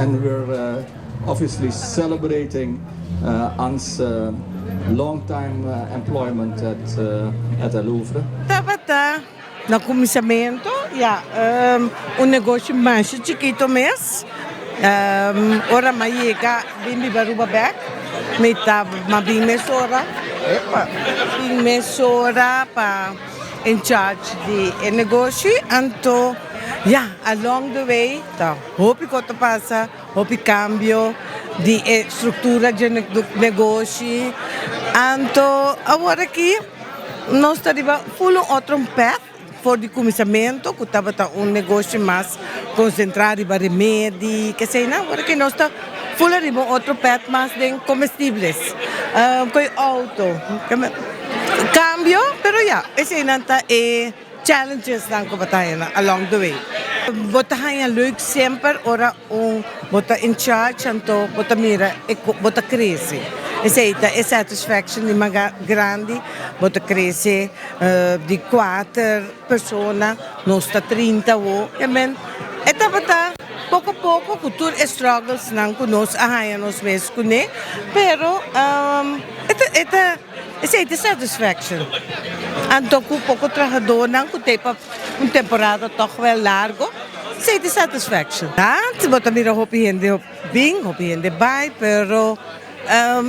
And we're obviously celebrating Ans long time employment at at El Louvre. Tabata na kuminsamentu ya un negoshi masha chikito mes. Ora mi a yega bin biba Aruba bek mi ta mi bin mesora bin mesora pa in charge di e negoshi anto ya along the way ta hopi kos ta pasa. Hopi cambio di e structura dje negoshi. Anto awor aki nos ta riba full un otro path for di cuminsamento cu tabata un negoshi mas concentra riba remedi keseynan. Awor aki nos ta full riba un otro path mas den comestibles cu e auto. Cambio pero ya eseynan ta e. Challenges nan ku bo ta haña nan along the way. Bo ta haña leuk semper ora un bo ta in charge anto bo ta mira e bo ta krese. Esei ta e satisfaction di mas grandi, bo ta krese di kuater persona nos ta 30 awo. I mean e tabata poko poko ku tur e struggles nan ku nos a haña nos mes kuné pero e ta e ta. Esei ta satisfaction. Anto ku poko trahadónan ku ta pa un temporada tòg wèl largo, esei ta satisfaction. Antes bo ta mira hopi hende bin, hopi hende bai, pero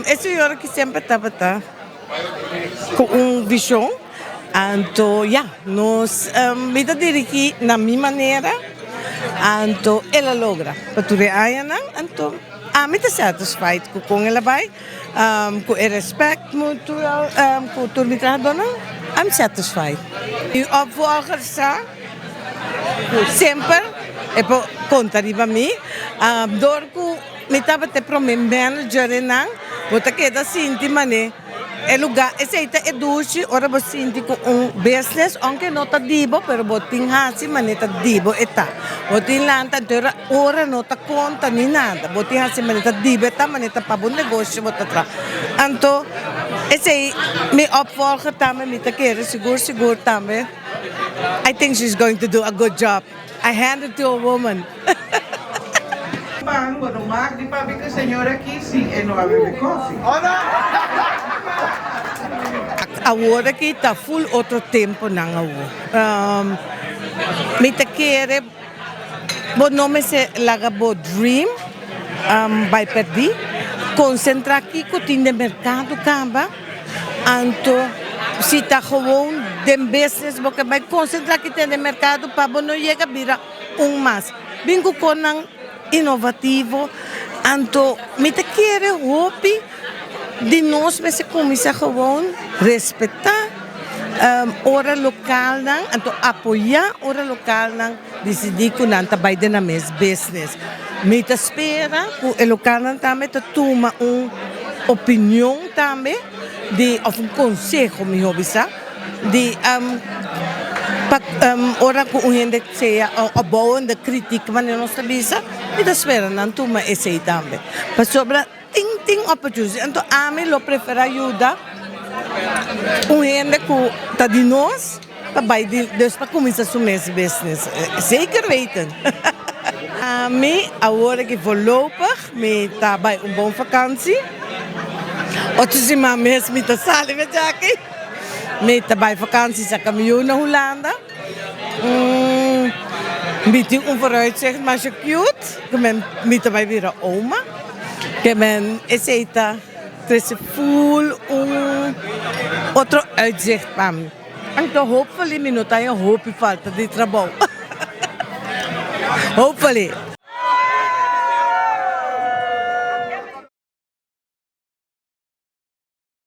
e señora ki semper tabata ku un vishon. Anto ya, nos mi ta dirigí na mi manera, anto el a logra pa tur e añanan. Anto ami ta satisfied ku kon el a bai. Ku e respect mutual ku tur mi trahadónan, I'm satisfied. Mi opvolger sa ku semper e por konta riba mi. Dor ku mi tabata e promé manager einan, bo ta keda sinti manera e lugá esei ta e dushi ora bo sinti ku un business, ounke no ta di bo, pero bo tin hasi manera ta di bo e ta. Bo tin lanta anto. Ora no ta konta ni nada. Bo tin hasi manera ta diberta, manera ta pa bo negoshi bo ta traha. Anto esei mi opvolger tambe mi ta kere sigur sigur tambe I think she's going to do a good job. I hand it to a woman. Pan, bo no mag di papia ku e señor aki si e no a bebe kofi. Awor aki ta full otro temponan awor. Mi ta kere. Bo no mester laga bo dream bai perdí. Konsentrá kiko tin den merkado kaba. Anto si ta gewoon den business bo ke bai konsentrá ki tin den merkado pa bo no yega bira un mas. Bin ku konan inovativo. Anto mi ta kere hopi di nos mester kuminsá gewoon respetá ora lokalnan anto apoyá ora lokalnan. Disidí ku nan ta bai den nan mes business. Mi ta spera ku e lokalnan tambe ta tuma un opinion tambe di òf un konseho mihó bisa di pa ora ku un hende sea opbouwende kritiek manera nos ta bisa mi ta spera nan tuma esei tambe pasobra Tin tin opportunity anto ami lo prefera yuda un hende ku ta di nos pa bai di dus pa kuminsa su mes business zeker weten. Ami awor aki voorlopig mi ta bai un bon vakantie otro siman mes mi ta sali met aki mi ta bai vakantie saka mi yu na Hulanda. Mi tin un vooruitzicht masha cute ku men mi ta bai bira oma ke men esei ta trese full un otro uitzicht pa mi anto hopefully mi no ta haña hopi falta di trabou hopefully.